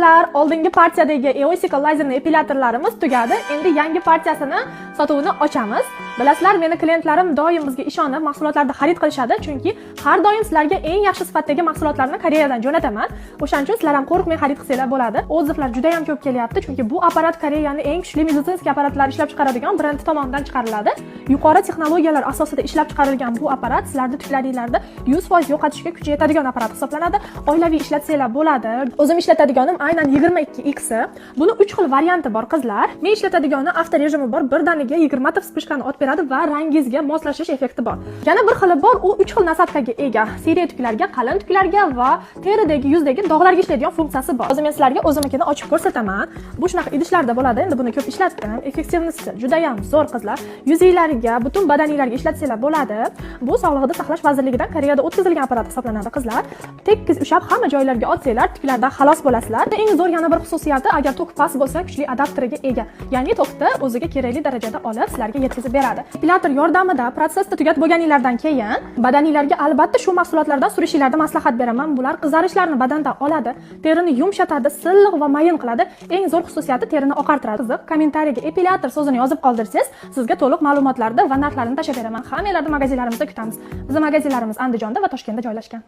Ular oldingi partiyadagi Eosika lazerli epilyatorlarimiz tugadi. Endi yangi partiyasini sotuvini ochamiz. Bilasizlar, meni klientlarim doim bizga ishonib mahsulotlarni xarid qilishadi, chunki har doim sizlarga eng yaxshi sifatdagi mahsulotlarni Koreyadan jo'nataman. O'shaning uchun sizlar ham qo'rqmay xarid qilsanglar bo'ladi. Отзыв lar juda ham ko'p kelyapti, chunki bu apparat Koreyaning eng kuchli медицинский apparatlar ishlab chiqaradigan brendi tomonidan chiqariladi. Yuqori texnologiyalar asosida ishlab chiqarilgan bu apparat sizlarni tuklaringlarni 100% yo'qotishga kuchi yetadigan apparat hisoblanadi. Oilaviy ishlatsanglar bo'ladi. O'zim ishlatadiganim aynan 22X. Buni 3 xil varianti bor, qizlar. Men ishlatadigani avto rejimi bor, birdaniga 20 ta вспышка ni otib beradi va rangingizga moslashish effekti bor. Yana bir xili bor, u 3 xil насадка ga ega. Siyrak tuklarga, qalin tuklarga va teridagi, yuzdagi dog'larga ishlaydigan funksiyasi bor. Hozir men sizlarga o'zimnikini ochib ko'rsataman. Bu shunaqa idishlarda bo'ladi. Endi buni ko'p ishlatdim. Эффективность i juda ham zo'r, qizlar. Yuzinglarga, butun badaninglarga ishlatsanglar bo'ladi. Bu Sog'liqni saqlash vazirligidan Koreyada o'tkazilgan apparat hisoblanadi, qizlar. Tekis ushlab hamma joylarga otsanglar, tuklardan xalos bo'lasizlar. Eng zo'r yana bir xususiyati, agar tok past bo'lsa, kuchli adapteriga ega. Ya'ni tokni o'ziga kerakli darajada olib, sizlarga yetkazib beradi. Epilyator yordamida protsessni tugatib bo'lganinglardan keyin badaninglarga albatta shu mahsulotlardan surishinglarni maslahat beraman. Bular qizarishlarni badandan oladi, terini yumshatadi, silliq va mayin qiladi. Eng zo'r xususiyati, terini oqartiradi. Qiziq, kommentariyaga "epilyator" so'zini yozib qoldirsangiz, sizga to'liq ma'lumotlarni va narxlarini tashlab beraman. Hammanglarni magazinlarimizda kutamiz. Bizning magazinlarimiz Andijonda va Toshkentda joylashgan.